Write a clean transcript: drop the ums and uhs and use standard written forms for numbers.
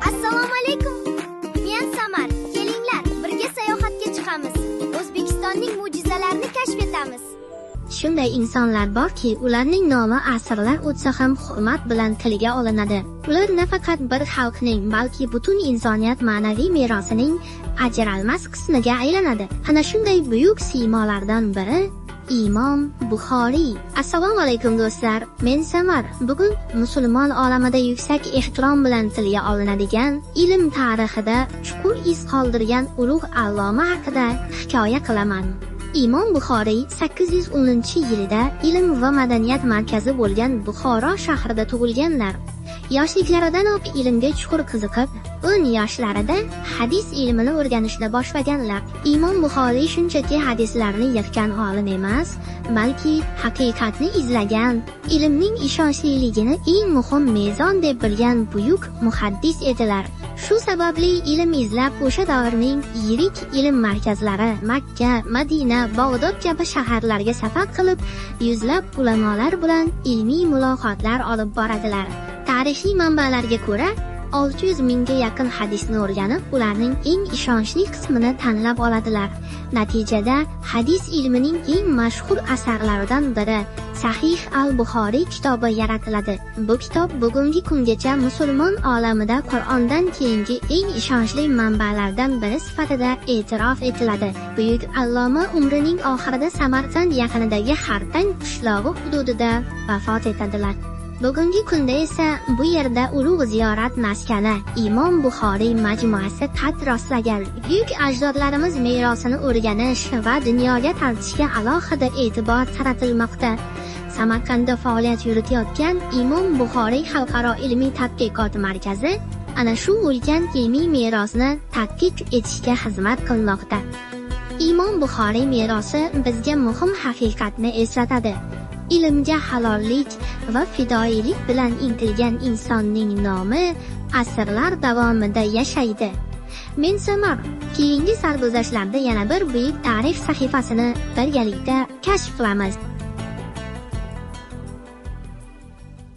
Assalomu alaykum. Men Samar. Kelinglar, birga sayohatga chiqamiz. O'zbekistonning mo'jizalarini kashf etamiz. Shunday insonlar borki, ularning nomi asrlar o'tsa ham hurmat bilan tilga olinadi. Ular nafaqat bir xalqning, balki butun insoniyat ma'naviy merosining ajralmas qismiga aylanadi. Ana shunday buyuk siymolardan biri Imom Buxoriy. Assalomu alaykum do'stlar, men Samar. Bugun musulmon olamida yuksak ehtirom bilan tilga olinadigan, ilm tarixida chuqur iz qoldirgan ulug' alloma haqida hikoya qilaman. Imom Buxoriy 810-yilda ilm va madaniyat markazi bo'lgan Buxoro shahrida tug'ilganlar. Yoshliklarидanoq ilmga chuqur qiziqib, 10 yoshlarida hadis ilmini o'rganishni boshlaganlar. Imom Buxoriy shunchaki hadislarni yig'gan olim emas, balki haqiqatni izlagan, ilmning ishonchliligini eng muhim mezon deb bilgan buyuk muhaddis edilar. Shu sababli ilm izlab o'sha davrning yirik ilm markazlari Makka, Madina, Bag'dod kabi shaharlarga safar qilib, yuzlab ulamolar bilan ilmiy muloqotlar olib boradilar. Tarixiy manbalarga ko'ra, 600 mingga yaqin hadisni o'rganib, ularning eng ishonchli qismini tanlab oladilar. Natijada hadis ilmining eng mashhur asarlaridan biri Sahih al-Buxoriy kitobi yaratiladi. Bu kitob bugungi kungacha musulmon olamida Qur'ondan keyingi eng ishonchli manbalardan biri sifatida e'tirof etiladi. Buyuk alloma umrining oxirida Samarqand yaqinidagi Xartang qishlog'i hududida vafot etadilar. Bugungi kunda esa bu yerda ulug' ziyorat maskani Imom Buxoriy majmuasi qad rostlagan. Buyuk ajdodlarimiz merosini o'rganish va dunyoga tanitishga alohida e'tibor qaratilmoqda. Samarqandda faoliyat yuritayotgan Imom Buxoriy xalqaro ilmiy tadqiqot markazi ana shu ulkan ilmiy merosni tadqiq etishga xizmat qilmoqda. Imom Buxoriy merosi bizga muhim haqiqatni eslatadi. Ilmga halollik va fidoyilik bilan intilgan insonning nomi asrlar davomida yashaydi. Men Samar, keyingi sarguzashtlarda yana bir buyuk tarix sahifasini birgalikda kashf qilamiz.